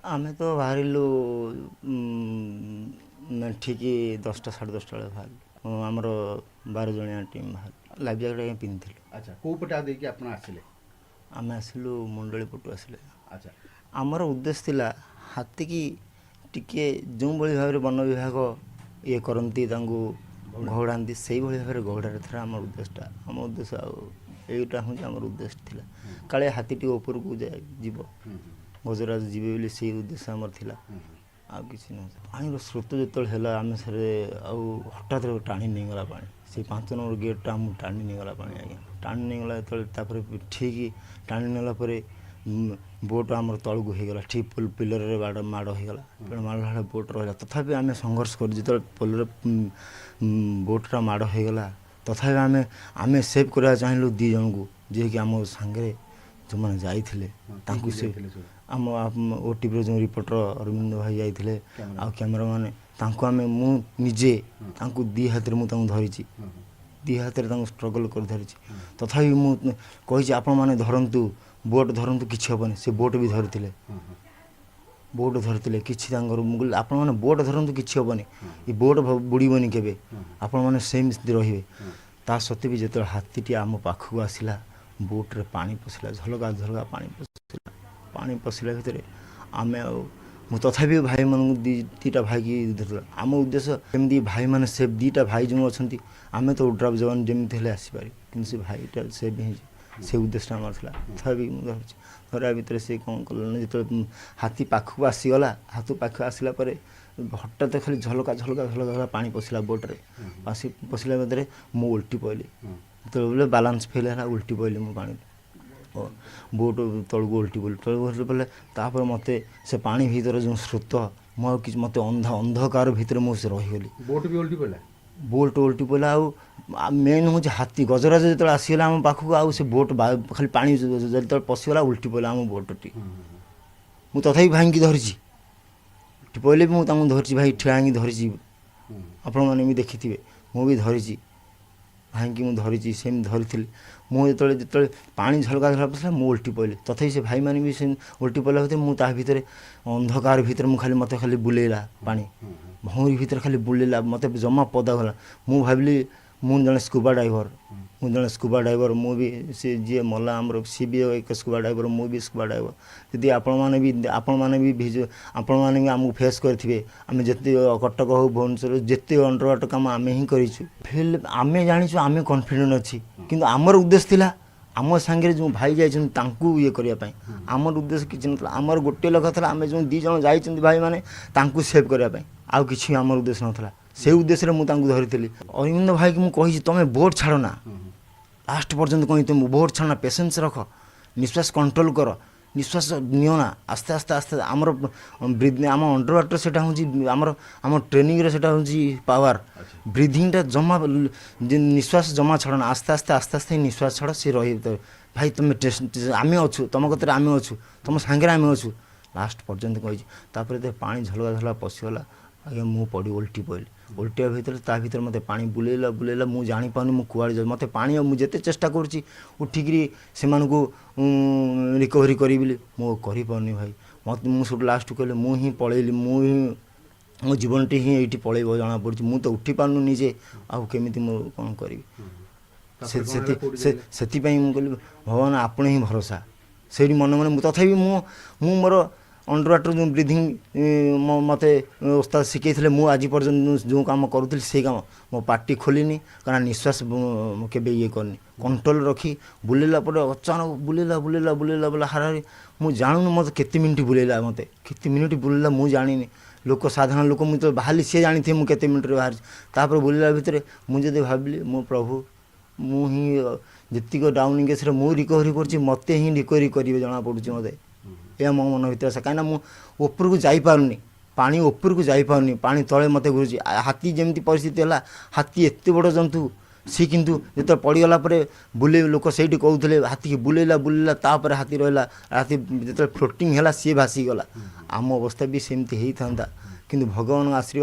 ଆମେ ତ ବାହାରିଲୁ ଠିକ୍ 10ଟା 10:30 ବେଳେ ବାହାରିଲୁ। ଆମର 12 ଜଣିଆ ଟିମ୍ ବାହାରିଲୁ। ଲାଇଫ୍ ଜ୍ୟାକେଟ୍ ଆଜ୍ଞା ପିନ୍ଧିଥିଲୁ। ଆଚ୍ଛା, କେଉଁ ପଟେ ଦେଇକି ଆପଣ ଆସିଲେ? ଆମେ ଆସିଲୁ ମୁଣ୍ଡଳି ପଟୁ ଆସିଲେ। ଆଚ୍ଛା। ଆମର ଉଦ୍ଦେଶ୍ୟ ଥିଲା ହାତୀକି ଟିକେ ଯେଉଁଭଳି ଭାବରେ ବନ ବିଭାଗ ଇଏ କରନ୍ତି, ତାଙ୍କୁ ଘଉଡ଼ାନ୍ତି, ସେଇଭଳି ଭାବରେ ଘଉଡ଼ାରେ ଥିଲା ଆମର ଉଦ୍ଦେଶ୍ୟଟା। ଆମ ଉଦ୍ଦେଶ୍ୟ ଆଉ ଏଇଟା ହେଉଛି ଆମର ଉଦ୍ଦେଶ୍ୟ ଥିଲା, କାଳେ ହାତୀ ଟିକେ ଉପରକୁ ଯାଇ ଯିବ, ଗଜରାଜ ଯିବେ ବୋଲି ସେଇ ଉଦ୍ଦେଶ୍ୟ ଆମର ଥିଲା, ଆଉ କିଛି ନୁହଁ। ପାଣିର ସ୍ରୋତ ଯେତେବେଳେ ହେଲା, ଆମେ ସେରେ ଆଉ ହଠାତ୍ ଟାଣି ନେଇଗଲା ପାଣି। ସେଇ 5 ନମ୍ବର ଗେଟ୍ଟା ଆମକୁ ଟାଣି ନେଇଗଲା ପାଣି ଆଜ୍ଞା। ଟାଣି ନେଇଗଲା ଯେତେବେଳେ, ତାପରେ ଠିକ୍ ଟାଣି ନେଲା ପରେ ବୋଟ୍ ଆମର ତଳକୁ ହେଇଗଲା, ଠିକ୍ ପିଲରରେ ବାଡ଼ ମାଡ଼ ହେଇଗଲା। ମାଡ଼ ହେଲା, ବୋଟ୍ ରହିଲା। ତଥାପି ଆମେ ସଂଘର୍ଷ କରୁ। ଯେତେବେଳେ ପୋଲରେ ବୋଟ୍ଟା ମାଡ଼ ହେଇଗଲା, ତଥାପି ଆମେ ସେଭ୍ କରିବାକୁ ଚାହିଁଲୁ 2 ଜଣଙ୍କୁ, ଯିଏକି ଆମ ସାଙ୍ଗରେ ଯେଉଁମାନେ ଯାଇଥିଲେ ତାଙ୍କୁ। ସେ ଆମ ଓଟିଭିର ଯେଉଁ ରିପୋର୍ଟର ଅରବିନ୍ଦ ଭାଇ ଯାଇଥିଲେ ଆଉ କ୍ୟାମେରାମ୍ୟାନ୍, ତାଙ୍କୁ ଆମେ, ମୁଁ ନିଜେ ତାଙ୍କୁ 2 ହାତରେ ମୁଁ ତାଙ୍କୁ ଧରିଛି, 2 ହାତରେ ତାଙ୍କୁ ଷ୍ଟ୍ରଗଲ୍ କରି ଧରିଛି। ତଥାପି ମୁଁ କହିଛି, ଆପଣମାନେ ଧରନ୍ତୁ, ବୋଟ୍ ଧରନ୍ତୁ, କିଛି ହେବନି। ସେ ବୋଟ୍ ବି ଧରିଥିଲେ, ବୋଟ୍ ଧରିଥିଲେ କିଛି ତାଙ୍କର। ମୁଁ କହିଲି, ଆପଣମାନେ ବୋଟ୍ ଧରନ୍ତୁ, କିଛି ହେବନି, ଏ ବୋଟ୍ ବୁଡ଼ିବନି କେବେ, ଆପଣମାନେ ସେମିତି ରହିବେ। ତା ସତ୍ତ୍ୱେ ବି ଯେତେବେଳେ ହାତୀଟି ଆମ ପାଖକୁ ଆସିଲା, ବୋଟ୍ରେ ପାଣି ପଶିଲା, ଝଲକା ଝଲକା ପାଣି ପଶିଲା। ପାଣି ପଶିଲା ଭିତରେ ଆମେ ଆଉ ମୁଁ ତଥାପି ଭାଇମାନଙ୍କୁ, 2ଟା ଭାଇକି ଧରିଥିଲା। ଆମ ଉଦ୍ଦେଶ୍ୟ କେମିତି ଭାଇମାନେ ସେ 2ଟା ଭାଇ ଯେଉଁ ଅଛନ୍ତି, ଆମେ ତ ଓଡ୍ରାଫ୍ ଯବାନ, ଯେମିତି ହେଲେ ଆସିପାରିବୁ, କିନ୍ତୁ ସେ ଭାଇଟା ସେଭ୍ ହେଇଯିବ, ସେ ଉଦ୍ଦେଶ୍ୟଟା ଆମର ଥିଲା। ତଥାପି ମୁଁ ଧରିଛି। ଧରିବା ଭିତରେ ସେ କ'ଣ କଲା ନା, ଯେତେବେଳେ ହାତୀ ପାଖକୁ ଆସିଗଲା, ହାତୀ ପାଖକୁ ଆସିଲା ପରେ ହଠାତ୍ ଖାଲି ଝଲକା ଝଲକା ଝଲକା ଝଲକା ପାଣି ପଶିଲା ବୋଟ୍ରେ। ପଶିଲା ଭିତରେ ମୁଁ ଓଲଟି ପଡ଼ିଲି। ଯେତେବେଳେ ବାଲାନ୍ସ ଫେଲ୍ ହେଲା, ଓଲଟି ପଡ଼ିଲି ମୁଁ ପାଣିରେ, ବୋଟ୍ ତଳକୁ ଓଲଟି ପଡ଼ିଲି। ତଳକୁ ଓଲଟି ପଡ଼ିଲେ ତାପରେ ମୋତେ ସେ ପାଣି ଭିତରେ ଯେଉଁ ସ୍ରୋତ, ମୁଁ ଆଉ କିଛି, ମୋତେ ଅନ୍ଧକାର ଭିତରେ ମୁଁ ସେ ରହିଗଲି। ବୋଟ୍ ବି ଓଲଟି ପଡ଼ିଲା? ବୋଟ୍ ଓଲଟି ପଡ଼ିଲା। ଆଉ ମେନ୍ ହେଉଛି ହାତୀ ଗଜରାଜ ଯେତେବେଳେ ଆସିଗଲା ଆମ ପାଖକୁ, ଆଉ ସେ ବୋଟ୍ ଖାଲି ପାଣି ଯେତେବେଳେ ପଶିଗଲା, ଓଲଟି ପଡ଼ିଲା ଆମ ବୋଟ୍ଟି। ମୁଁ ତଥାପି ଭାଇଙ୍କି ଧରିଛି। ଓଲଟି ପଡ଼ିଲେ ବି ମୁଁ ତାଙ୍କୁ ଧରିଛି, ଭାଇ ଠିଆ ହେଇକି ଧରିଛି। ଆପଣମାନେ ବି ଦେଖିଥିବେ, ମୁଁ ବି ଧରିଛି, ଭାଇଙ୍କି ମୁଁ ଧରିଛି, ସେମିତି ଧରିଥିଲି। ମୁଁ ଯେତେବେଳେ ପାଣି ଝଲକା ଝଲକା ପଶିଲା, ମୁଁ ଓଲଟି ପଡ଼ିଲି। ତଥାପି ସେ ଭାଇମାନେ ବି ସେ ଓଲଟି ପଡ଼ିଲା ଭିତରେ, ମୁଁ ତା ଭିତରେ ଅନ୍ଧକାର ଭିତରେ ମୁଁ ଖାଲି, ମୋତେ ଖାଲି ବୁଲେଇଲା ପାଣି, ଭଉଁରୀ ଭିତରେ ଖାଲି ବୁଲେଇଲା, ମୋତେ ଜମା ପଦା ଗଲା। ମୁଁ ଭାବିଲି ମୁଁ ଜଣେ ସ୍କୁବା ଡାଇଭର, ମୁଁ ଜଣେ ସ୍କୁବା ଡାଇଭର। ମୁଁ ବି, ସେ ଯିଏ ମଲା ଆମର, ସିଏ ବି ଏକ ସ୍କୁବା ଡାଇଭର, ମୁଁ ବି ସ୍କୁବା ଡାଇଭର। ଯଦି ଆପଣମାନେ ବି ଆପଣମାନେ ବି ଆମକୁ ଫେସ୍ କରିଥିବେ। ଆମେ ଯେତେ କଟକ ହଉ, ଭୁବନେଶ୍ୱର, ଯେତେ ଅଣ୍ଡର ୱାଟର କାମ ଆମେ ହିଁ କରିଛୁ। ଫିଲ୍ ଆମେ ଜାଣିଛୁ, ଆମେ କନଫିଡେଣ୍ଟ ଅଛି। କିନ୍ତୁ ଆମର ଉଦ୍ଦେଶ୍ୟ ଥିଲା ଆମ ସାଙ୍ଗରେ ଯେଉଁ ଭାଇ ଯାଇଛନ୍ତି ତାଙ୍କୁ ଇଏ କରିବା ପାଇଁ। ଆମର ଉଦ୍ଦେଶ୍ୟ କିଛି ନଥିଲା। ଆମର ଗୋଟିଏ ଲକ୍ଷ୍ୟ ଥିଲା, ଆମେ ଯେଉଁ 2 ଜଣ ଯାଇଛନ୍ତି ଭାଇମାନେ, ତାଙ୍କୁ ସେଭ୍ କରିବା ପାଇଁ। ଆଉ କିଛି ଆମର ଉଦ୍ଦେଶ୍ୟ ନଥିଲା। ସେଇ ଉଦ୍ଦେଶ୍ୟରେ ମୁଁ ତାଙ୍କୁ ଧରିଥିଲି। ଅରବିନ୍ଦ ଭାଇକି ମୁଁ କହିଛି, ତୁମେ ବୋଟ୍ ଛାଡ଼ ନା, ଲାଷ୍ଟ ପର୍ଯ୍ୟନ୍ତ କହି, ତୁମେ ବୋଟ୍ ଛାଡ଼ ନା, ପେସେନ୍ସ ରଖ, ନିଶ୍ୱାସ କଣ୍ଟ୍ରୋଲ କର, ନିଶ୍ୱାସ ନିଅ ନା, ଆସ୍ତେ ଆସ୍ତେ ଆସ୍ତେ। ଆମର ଆମ ଅଣ୍ଡର ୱାଟର ସେଇଟା ହେଉଛି ଆମ ଟ୍ରେନିଂରେ ସେଇଟା ହେଉଛି ପାୱାର। ବ୍ରିଦିଂଟା ଜମା, ନିଶ୍ୱାସ ଜମା ଛାଡ଼ ନା, ଆସ୍ତେ ଆସ୍ତେ ଆସ୍ତେ ଆସ୍ତେ ନିଶ୍ୱାସ ଛାଡ଼। ସେ ରହି ଭାଇ, ତୁମେ, ଆମେ ଅଛୁ, ତୁମ କତିରେ ଆମେ ଅଛୁ, ତୁମ ସାଙ୍ଗରେ ଆମେ ଅଛୁ, ଲାଷ୍ଟ ପର୍ଯ୍ୟନ୍ତ କହିଛି। ତାପରେ ପାଣି ଝଲକା ଝଲକା ପଶିଗଲା ଆଜ୍ଞା, ମୁଁ ପଡ଼ି ଓଲଟି ପଡ଼ିଲି। ଓଲଟିବା ଭିତରେ ତା ଭିତରେ ମୋତେ ପାଣି ବୁଲେଇଲା ବୁଲେଇଲା, ମୁଁ ଜାଣିପାରୁନି ମୁଁ କୁଆଡ଼େ ଯାଉଛି। ମୋତେ ପାଣି, ମୁଁ ଯେତେ ଚେଷ୍ଟା କରୁଛି ଉଠିକିରି ସେମାନଙ୍କୁ ରିକଭରି କରିବି ବୋଲି, ମୁଁ କରିପାରୁନି ଭାଇ। ମୋତେ ମୁଁ ସେଠୁ ଲାଷ୍ଟକୁ କହିଲି, ମୁଁ ହିଁ ପଳେଇଲି, ମୁଁ ହିଁ ମୋ ଜୀବନଟି ହିଁ ଏଇଠି ପଳେଇବ ଜଣାପଡ଼ୁଛି। ମୁଁ ତ ଉଠିପାରୁନି ନିଜେ, ଆଉ କେମିତି ମୁଁ କ'ଣ କରିବି? ସେଥିପାଇଁ ମୁଁ କହିଲି, ଭଗବାନ ଆପଣ ହିଁ ଭରସା। ସେଇଠି ମନେ ମନେ ମୁଁ ତଥାପି ମୁଁ ମୋର ଅଣ୍ଡର ୱାଟର ଯେଉଁ ବ୍ରିଦିଂ ମୋତେ ଓସ୍ତାଦ ଶିଖେଇଥିଲେ, ମୁଁ ଆଜି ପର୍ଯ୍ୟନ୍ତ ଯେଉଁ କାମ କରୁଥିଲି ସେଇ କାମ। ମୋ ପାଟି ଖୋଲିନି, କାରଣ ନିଶ୍ୱାସ କେବେ ଇଏ କରିନି, କଣ୍ଟ୍ରୋଲ ରଖି ବୁଲେଇଲା ପରେ ଅଚାନକ ବୁଲେଇଲା ବୁଲେଇଲା ବୁଲେଇଲା ବୁଲେଇଲା ହାରାହାରି ମୁଁ ଜାଣୁନି ମୋତେ କେତେ ମିନିଟ୍ ବୁଲେଇଲା, ମୋତେ କେତେ ମିନିଟ୍ ବୁଲେଇଲା ମୁଁ ଜାଣିନି। ଲୋକ, ସାଧାରଣ ଲୋକ, ମୁଁ ତ ବାହାରିଲି, ସିଏ ଜାଣିଥିବେ ମୁଁ କେତେ ମିନିଟ୍ରେ ବାହାରିଛି। ତାପରେ ବୁଲିଲା ଭିତରେ ମୁଁ ଯଦି ଭାବିଲି, ମୋ ପ୍ରଭୁ, ମୁଁ ହିଁ ଯେତିକ ଡାଉନିଂ କେସ୍ରେ ମୁଁ ରିକଭରି କରୁଛି, ମୋତେ ହିଁ ରିକଭରି କରିବେ ଜଣାପଡ଼ୁଛି ମୋତେ। ଏହା ମୋ ମନ ଭିତରେ ଆସେ, କାହିଁକିନା ମୁଁ ଉପରକୁ ଯାଇପାରୁନି, ପାଣି ଉପରକୁ ଯାଇପାରୁନି, ପାଣି ତଳେ ମୋତେ ଘୁରୁଛି। ହାତୀ ଯେମିତି ପରିସ୍ଥିତି ହେଲା, ହାତୀ ଏତେ ବଡ଼ ଜନ୍ତୁ ସିଏ, କିନ୍ତୁ ଯେତେବେଳେ ପଡ଼ିଗଲା ପରେ ବୁଲେଇ, ଲୋକ ସେଇଠି କହୁଥିଲେ, ହାତୀକି ବୁଲେଇଲା ବୁଲେଇଲା, ତାପରେ ହାତୀ ରହିଲା। ହାତୀ ଯେତେବେଳେ ଫ୍ଲୋଟିଂ ହେଲା, ସିଏ ଭାସିଗଲା। ଆମ ଅବସ୍ଥା ବି ସେମିତି ହେଇଥାନ୍ତା, କିନ୍ତୁ ଭଗବାନଙ୍କ ଆଶୀର୍ବାଦ।